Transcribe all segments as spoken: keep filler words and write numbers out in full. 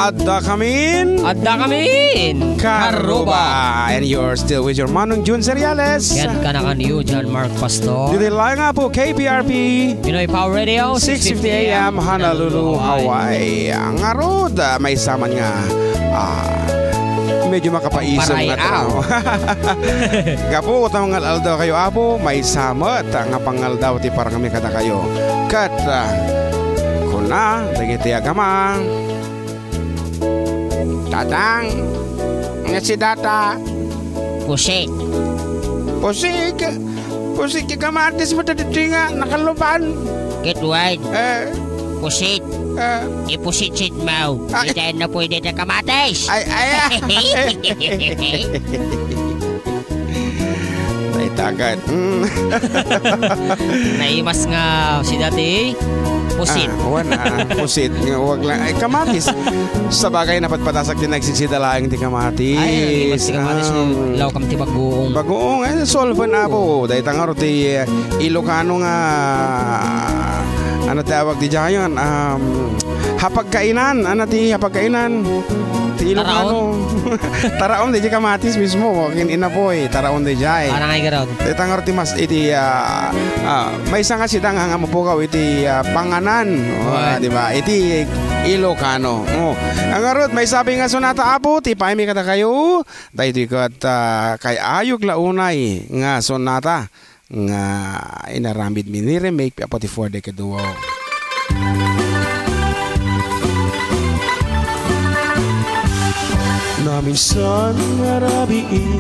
Adda kamin Adda kamin Karuba. Karuba. And you're still with your Manong Jun Seriales. Ken kanakan you, John Mark Pastor. Ditoy laeng nga po, K P R P. Pinoy Power Radio, six fifty A M, Honolulu, Hawaii. Ang arod, ah, maysa man nga, ah, medyo makapaisog nga Paray, tao. Gapu, ta nga aldaw kayo, Apo, maysa met nga pangaldaw ti parang kami kadakayo. Ket, ah, kuna, dagiti agama, Tatang, nga si Data. Pusit. Pusit. Pusit ti kamatis mo, dagiti nga nakaluban. Get wine. Eh. Pusit. Eh. Ipusit-sit mo. Ay. Itayan na po yung data kamatis. Ay, ay, ay. Naitagan. Mm. Naimas nga si dati, pusit. Ah, wan, ah, pusit. Nga, wag lang. Ay, kamatis. Sa bagay, napatpatasak din nagsisidalaing ti kamatis. Ay, naimas ti kamatis. Um, law kam ti bagoong. Bagoong. Ay, solve na po. Dahil tangar ti, eh, Ilocano nga, ano tawag ti Giant? Um, Hapagkainan, ana ti hapagkainan? Ti Ilocano. Taraon? Taraon, di kamatis mismo, kin inapoy, taraon di jay. Parang ay garod. Ti tangar ti mas iti, ah, ah, maysa nga sida nga, nga mapukaw iti, ah, panganan. Oh, di ba? Iti Ilocano. Oh. Ang arot, maysa pay nga sonata, Apo, ti paimi kadakayo, daytoy ket, ah, kay ayog la unay nga sonata nga inaramid mi ni remake a forty-four decade duo. Naminsan nga rabii,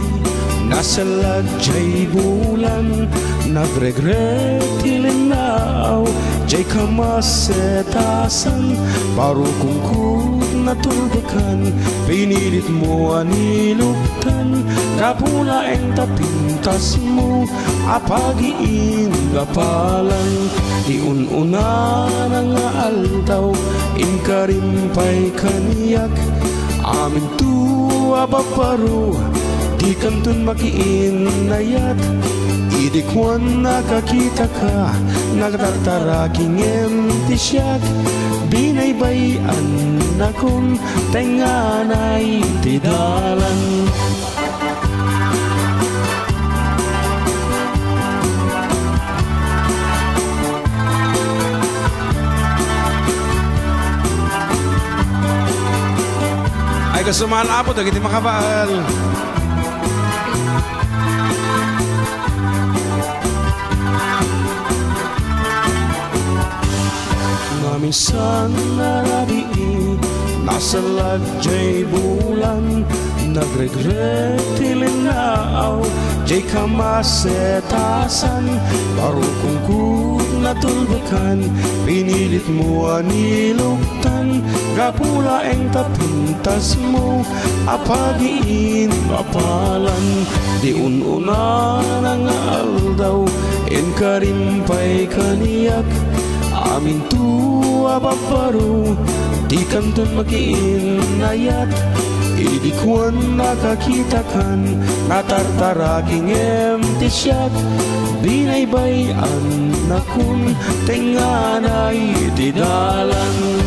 nasalag jay bulan, nagregret ti linnaaw, jay kamasetasan, barukongko natulbekan, pinilit mo a niluktan, gapu laeng ta pintas mo, a pagiingapalan, ti un-unana nga aldaw, inkarim pay kaniak. Aminto a babbaro, dikanton makiinnayat. Idi kuan nakakitaka, nagtartaraki ngem ti siak, binaybayan-nakon, tengnganay ti dalan. Ay, kastoy man, Apo, dagiti makabaal. Naminsan a rabii, nasalag jay bulan, nagregret ti linnaaw, jay kamasetasan, barukongko natulbekan, pinilit mo a niluktan, gapu laeng ta pintas mo, a pagiingapalan, ti un-unana nga aldaw, inkarim pay kaniak. Aminto a babbaro, dikanton makiinnayat. Idi kuan nakakitakan, natartaraki ngem ti siak, binaybayan-nakon, tengnganay ti dalan.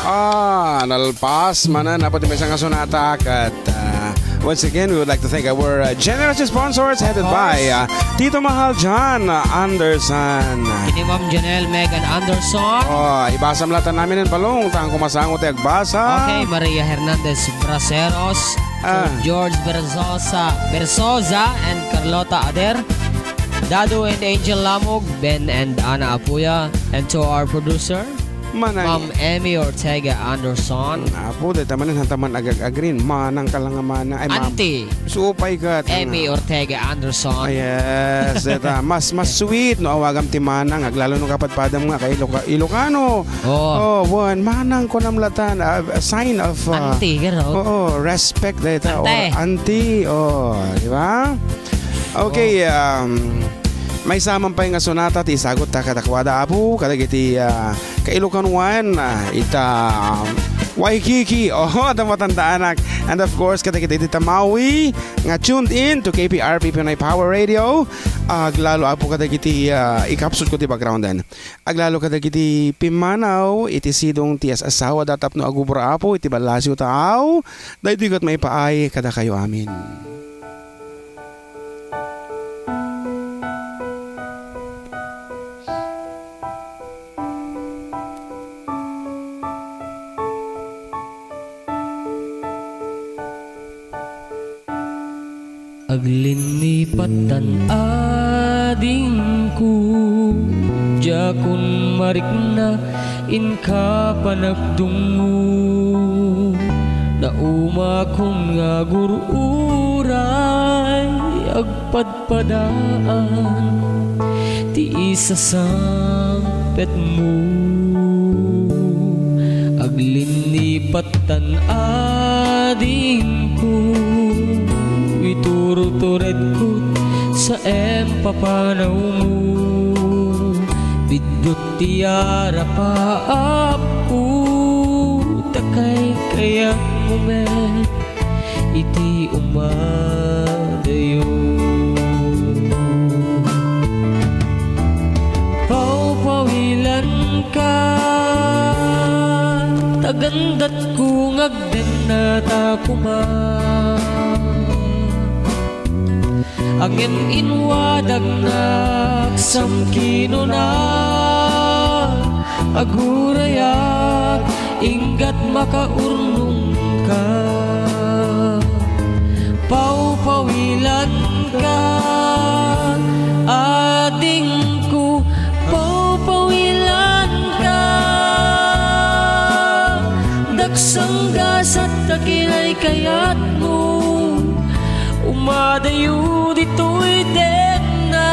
Ah, nalpas manen, Apo, ti maysa nga sonata ket, ah, once again, we would like to thank our, uh, generous sponsors headed by, uh, Tito Mahal John Anderson. Kini Ma'am Janelle Megan Anderson. Oh, ibasam la ta namin en balong, ta ang kumasango ti agbasa. Okay, Maria Hernandez Braceros, Ah. Sir George Berzosa, Berzosa and Carlota Ader, Dado and Angel Lamog, Ben and Ana Apuya, and to our producer, Manang Ma'am Emmy Ortega Anderson. Apo, dayta manen, hanta man agag-agrin. Manang ka lang nga manang. Ay, ma'am. Auntie Supay kat. Emmy Ortega Anderson. Ah, yes, dayta. Mas, mas sweet no awagam ti manang. Aglalo no kapadpadam nga kay Iloca-, Ilocano. Oh. Oh, wen, manang kunam latan. Ah, a sign of, ah, Auntie, garo. Oo, respect dayta. Ante. Or auntie. Oh, di ba? Okay, um, maysa man pay nga sonata ti isagut ta kadakuada, Apo, kadagiti, ah, kailokanoan, ah, ita, um, Waikiki. Oh, adda matandaanak. And of course, kadagiti ita Maui nga tuned in to K P R P Pinoy Power Radio. Aglalo, Apo, kadagiti, ah, ikapsut ko ti background den. Aglalo kadagiti pimmanaw iti sidong ti as-asawada tapno agubor, Apo, iti ballasiw ta aw. Daytoy ket maipaay kadakayo amin. Aglinnipat tan adingko, diakon marikna inka panagdungngo. Naumakon nga agur-uray agpadpadaan ti isasangpetmo. Aglinnipat tan adingko, ituruturedko saem papanawmo. Biddut ti arapaapko, ta kaykayatmo met iti umadayo. Pawpawilanka, tagandatko nga agdennata koma. Ngem inwadagnak sam kinuna, agurayak, inggat makaurnongka. Pawpawilanka, adingko, pawpawilanka. Daksanggasat ta kinaykayatmo, umadayo ditoy denna.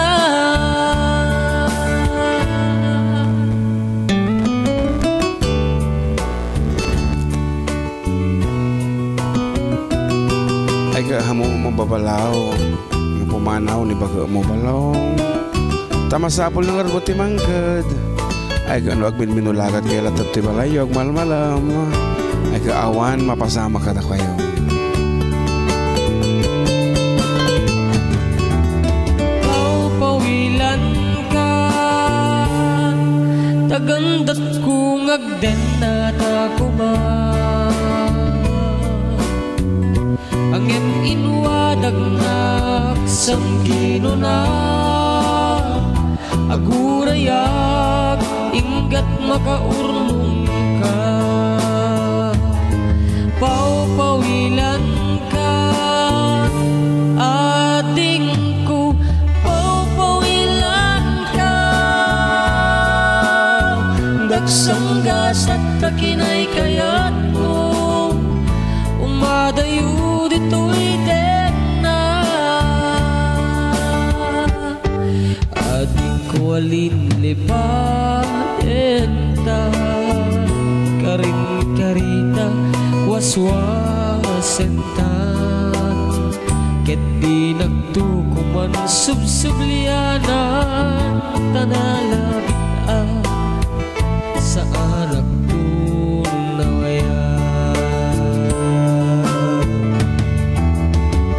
Ay, ka, hamo mo babalaw. Nga pumanaw ni baga mo balong. Ta masapul nga ngarud ti mangked. Ay, no agminminulagat kay latta ti balayyo, agmalmalam. Ay, ka awan mapasamak kadakayo. Pawpawilanka, tagandatko nga agdennata koma. Ngem inwadagnak sam kinuna, agurayak, inggat makaurnongka. Pawpawilanka, adingko, pawpawilanka. Daksanggasat ta kinaykayatmo, umadayo ditoy denna. Adingko, alinlipaenta, karinkarita, waswasenta, ket dinakto koman subsublianan, ta nalabit a saanakto nawaya.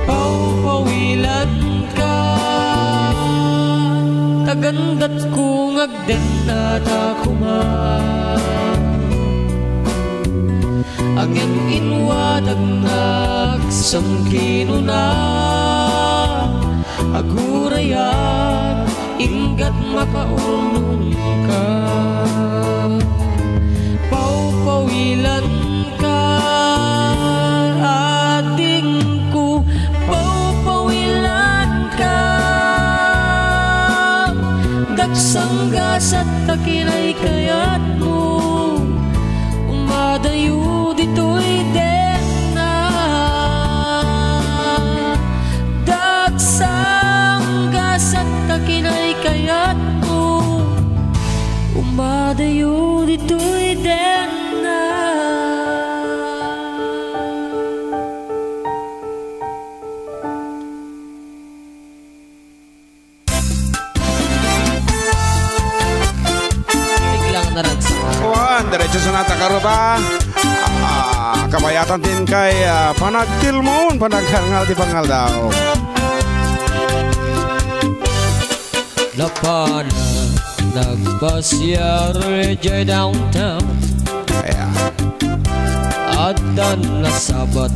Pawpawilanka, tagandatko nga agdennata koma. Ngem inwadagnak sam kinuna, agurayak, inggat makaurnongka. Pawpawilanka, adingko, pawpawilanka. Daksanggasat ta kinaykayatmo, Adayo ditoy denna, dagsang gasat ta kinaykayatmo, umadayo ditoy denna. Biglang naragsak. Kuan, diretso sa nata karuba. Ah, kabayatan din kay, ah, panagtilmon, panaghalngal ti pangaldaw. Napanak, nagpasiar idiay downtown. Ayan. Addan nasabat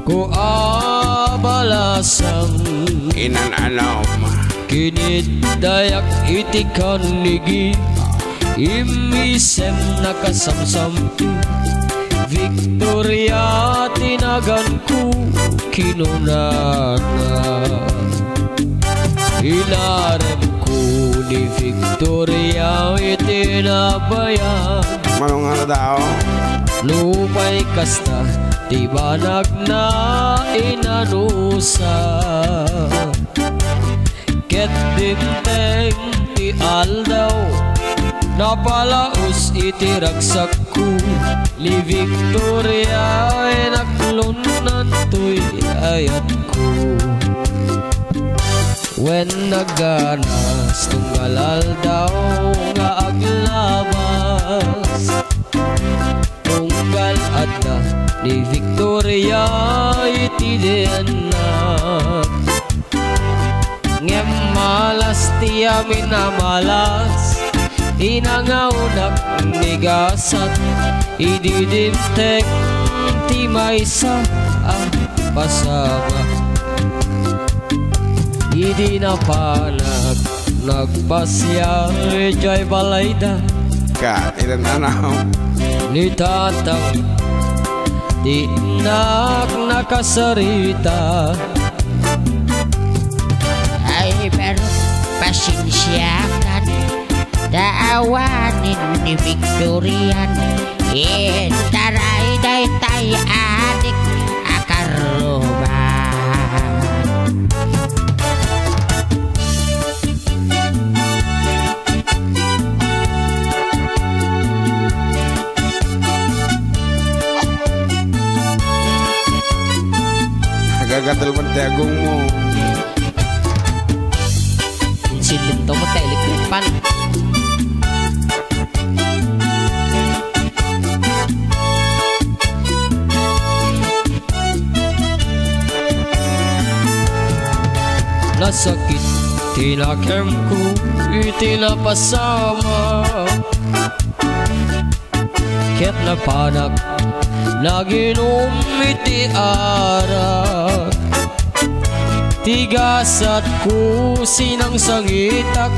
ko a balasang. Inan-anom. Kinitdayak iti kannigi, immisem nakasamsampi. Victoria ti naganko, kinunana. Inaremko ni Victoria iti nabayan. Mano nga na daw? Nupay kasta ti banagna inanusa. Ket dimteng ti aldaw, napalaos iti ragsakko ni Victoria, inaklonnan toy ayatko. Wen nagganas tunggal aldaw nga aglabas. Tunggal adda ni Victoria iti denna. Ngem malas ti amin a malas, inangawnak ni gasat, idi dimteng ti maysa a pasamak. Idi napanak, nagpasiar idiay balayda. Kat, ilan anaw? Ni tatang, di nak nakasarita. Ay, pero pasensiakan. Daawanen ni Victorian, intaray daytay adik a karruba. Agagatel man ti agongmo. Insinlinto mo ti electric fan. Nasakit ti nakemko iti napasamak. Ket napanak, naginum iti arak. Ti gasatko sinangsangitak,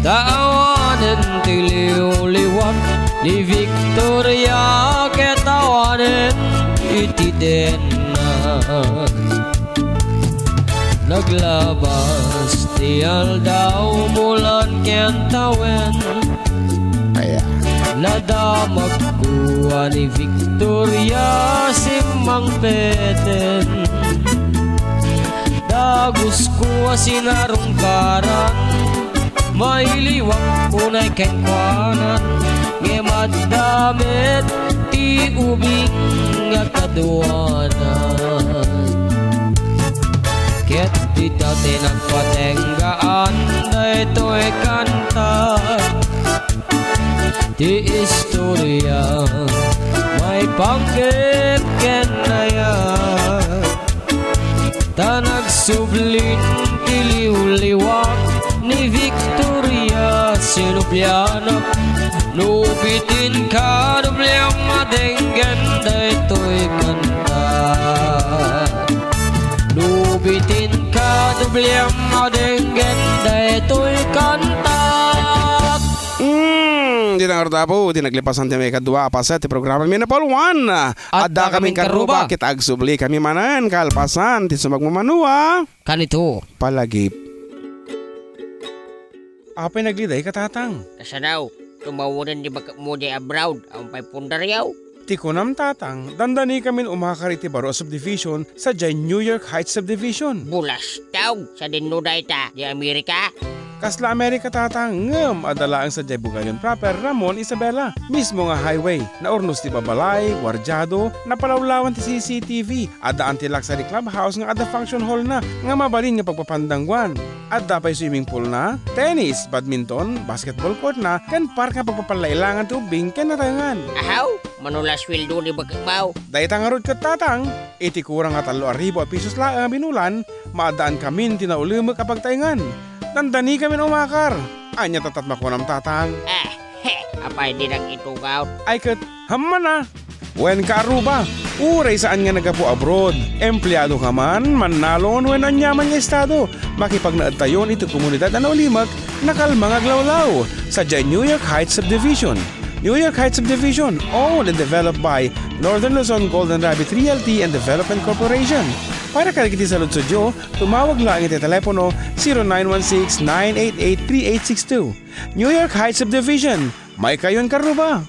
ta awanen ti liwliwak ni Victoria ket awanen iti denna. Naglabas ti aldaw, mulan ken tawen. Aya. Nadamagko a ni Victoria simmangpeten. Dagusko a sinarungkaran. Mailiwak unay kenkuana, ngem adda met ti ubing nga kaduana. Ket dita ti nagpatenggaan daytoy kanta, ti istoria maipanggep ken nayan. Ta nagsublin ti liwliwak ni Victoria, sinublianak. No bitin kadubliam a denggen daytoy kanta. No bitin kadubliam a denggen daytoy kanta. Mm, di na nga Apo, di naglipasan ti maikadua a paset ti programa mi Napalwan. Adda kamin karruba. Ket agsubli kami manen kalpasan ti sumagmamano a kanito. Palagip. Apay nagliday ka, Tatang? Kasanaw. Tumawenen ni baketmo diay abroad, awan pay pundaryaw. Ti kunam, Tatang, dandanikamin umakar iti baro a subdivision, sadiay New York Heights Subdivision. Bulastog! Sadinno dayta, diay Amerika? Kasla Amerika, Tatang, ngem adda laeng sadiay Bugayon proper, Ramon, Isabela. Mismo nga highway, naurnos ti babalay, guardiado, napalawlawan ti C C T V, addaan ti luxury clubhouse nga adda function hallna nga mabalin nga pagpapandangguan. Adda pay swimming poolna, tennis, badminton, basketball courtna, ken park nga pagpapallailangan ti ubbing ken nataengan. Ahaw, mano la sueldo ni baketmo? Dayta ngarud ket, Tatang, iti kurang nga tallo a ribu a pesos laeng a binulan, maaddaankamin ti naulemek a pagtaengan. Dandanikamin umakar. Ania tattat makunam, Tatang? Ah, he, apay dinak itugaw? Ay ket, hammana! Wen, kaarruba, uray saan nga naggapu abroad, empleado ka man, mannalon, wen aniaman nga estado, makipagnaedtayon iti komunidad a naulimek, nakalma nga aglawlaw, sadiay New York Heights Subdivision. New York Heights Subdivision, owned and developed by Northern Luzon Golden Rabbit Realty and Development Corporation. Para kadagiti saludsodyo, tumawag laeng iti telepono zero nine one six, nine eight eight, three eight six two. New York Heights Subdivision, maikayon, kaarruba!